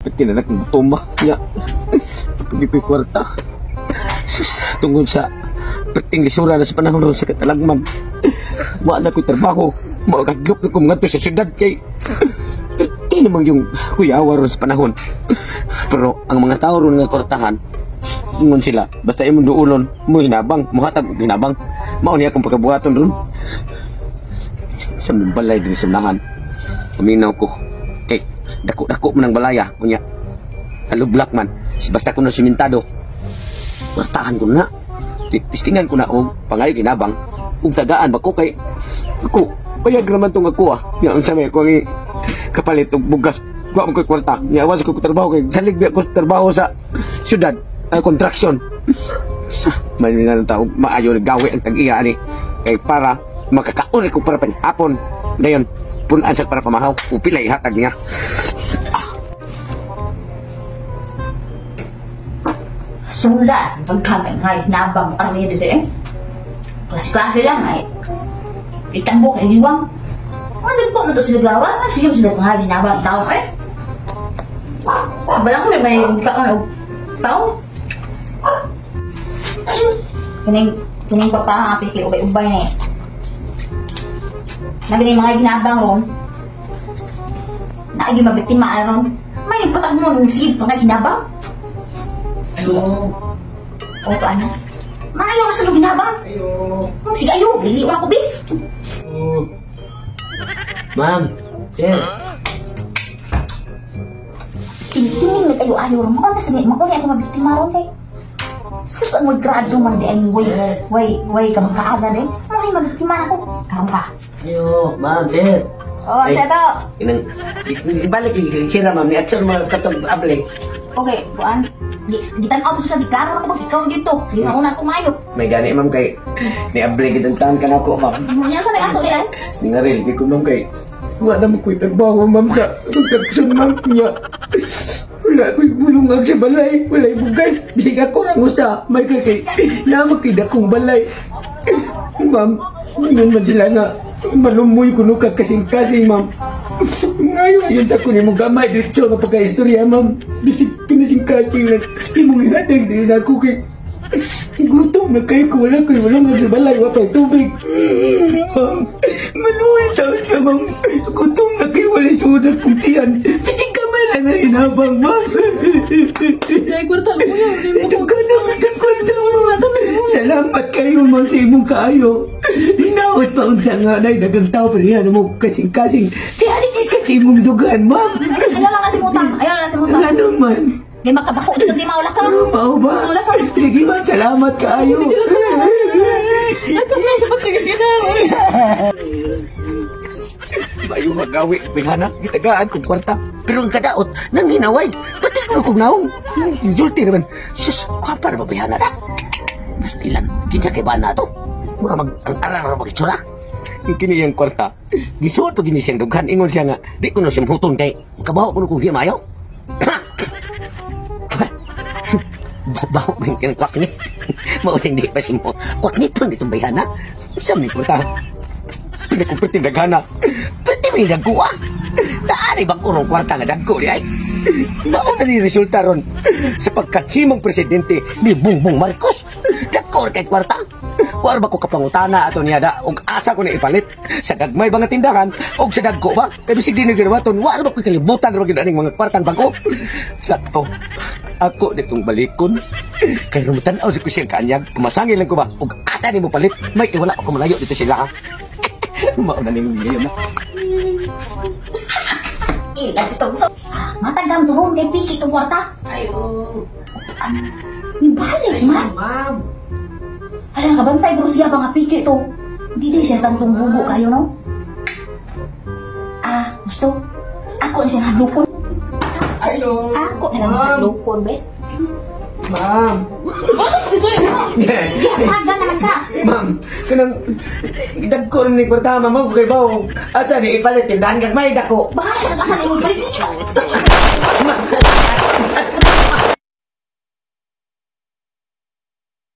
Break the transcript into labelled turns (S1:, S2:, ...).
S1: Pati na nakong tuma. Ya. Pag ko'y kwarta. Sus, tungod sa perting lisura na sa panahon ron sa katalagman. Wa na ko'y trabaho. Makadlok na ko mga sa syudad kay perti namang yung kuyawa ron sa panahon. Pero ang mga tao ron nga kwartahan, ingon sila, basta imong duulon, mo hinabang, muhatag og hinabang. Mao niya akong pagkabuhaton ron. Sa mong balay din sa unahan. Paminaw ko. Kay dako-dako man ang balaya. Unya, halublak man. Basta ko na simentado. Kwartahan ko na. Tistingan ko na og pangayo hinabang. Ug tagaan ba ko kay ako payag raman tong ako ah. Nya unsa may ako ang kapalit og bugas. Wa man ko'y kwarta. Nya awas ko trabaho kay salig biya ko sa trabaho sa syudad, construction. May nga ng tao maayo gawi ang tag-iya ani kay para makakaon ko para panhapon. Dayon punan sa para pamahaw. Upila ihatag niya.
S2: Sula, pagkamay nga, nabang armi dito eh. Kasi lang ay itambok, iliwang. Ano ko na to sila glawa? Sige mo sila kung hinabang tao eh. Balang ko may kaon og tao. Kining papa nga piki ubay-ubay na eh. Nabi mga ginabang ron. Naagi mabiktima ron. May patag mo sige pa nga ginabang.
S1: Ayo.
S2: O to ano? Maayo ka sa ginabang.
S1: Ayo.
S2: Sige ayo, dili ako bi.
S1: Oh. Ma'am, sir.
S2: Kining nag-ayo-ayo ron. Mao na sa mao ni ako mabiktima ron kay. Sus ang way grado man di ay way way way ka makaaga di. Mao ni mabiktima na ako. Karon ka.
S1: Ayo, ma'am, sir.
S2: Oh,
S1: Ay.
S2: sa to.
S1: Inang ibalik yung sira ma'am ni action mga katong able.
S2: Okay, kuan. Gitan-aw ko sila, giklaro na ko ba ikaw dito. Di na una ko maayo.
S1: May gani ma'am kay ni able gid ang taon ka na ako ma'am.
S2: Nya sa may ato di ay.
S1: Ningaril di ko ma'am kay wa na mo ko'y trabaho ma'am sa construction ma'am niya. Wala ko'y bulungag sa balay, walay bugas. Bisig ako rang usa, may kay kay naman kay dakong balay. Ma'am, ingon man sila nga malumoy kuno ka kasing-kasing ma'am. Ngayon, yun ta ko ni mong gamay diretso nga pagka-istorya ma'am. Bisig kinasing-kasing lang imong ihatag din ako kay gutom na kayo ko, wala ko'y bulungag sa balay, wa pa'y tubig. Ma'am, maluwi taon ka ma'am. Gutom na kayo, walay suod at putian. Bisig kamay lang ang hinabang ma'am.
S3: Dahil kwarta ko yun.
S1: Ito ka na, ito kwarta mo. Salamat kayo ma'am sa imong kaayo. Hinaot pa unta nga na dagang tao pero yan mo kasing-kasing. Kaya di ka sa imong dugan ma'am.
S2: Ayaw lang na si mutang. Ayaw lang na si mutang.
S1: Ano man?
S2: Di makabako dito di maula ka.
S1: Ano mao ba?
S2: Wala ka.
S1: Sige ma'am, salamat kaayo. Bayo magawi, bihana, gitagaan kong kwarta. Pero ang kadaot, nang hinaway, pati ko kong naong. Insulti naman. Sus, kwapa na ba bihana na? Bastilan, kinsa kay ba na to? Mura mag, ang arang ra magitsura. Kini yang kwarta, gisuot pa gini siyang dughan. Ingon siya nga, di ko na siyang huton kay kabaho ko na kung di maayo. Baho ba yung kwak ni? Mauling di pa si mo. Kwak nito nitong bayhana. Sa may kwarta. Pinakumperting daghana. Pwede may dagko ah. Daan ibang urong kwarta nga dagko di ay. Mao na ni resulta ron sa pagkahimong presidente ni Bongbong Marcos. Dagko kay kwarta. War ba ko kapangutana ato niya da og asa ko na ipalit sa gagmay ba nga tindahan og sa dagko ba? Kay bisig di nagirawaton, war ba ko kalibutan ra gyud aning mga kwartang bag-o. Sakto. Ako ditong balikon. Kay rumutan-aw sa ko siyang kaanyag. Pumasangil lang ko ba og asa nimo palit. May wala ako malayo dito sila ha. Mao na ning ngayon na.
S2: Ila si Tongso. Matagam turon kay piki tong kwarta.
S1: Ayo.
S2: Ni balik man.
S1: Ma'am.
S2: Hala nakabantay bro siya ba nga piki to. Di di siya tantong bugo kayo no. Ah, gusto. Ako na siyang hadlokon.
S1: Ayo.
S2: Ako na lang hadlokon be.
S1: Ma'am.
S3: Asa si Toy?
S2: Gihatagan naman ka.
S1: Ma'am, kanang dagko ni kwarta ma'am mo kay bawo. Asa ni ipalit tindahan gagmay dako.
S2: Bahala ka sa imo palit.
S1: Ma'am.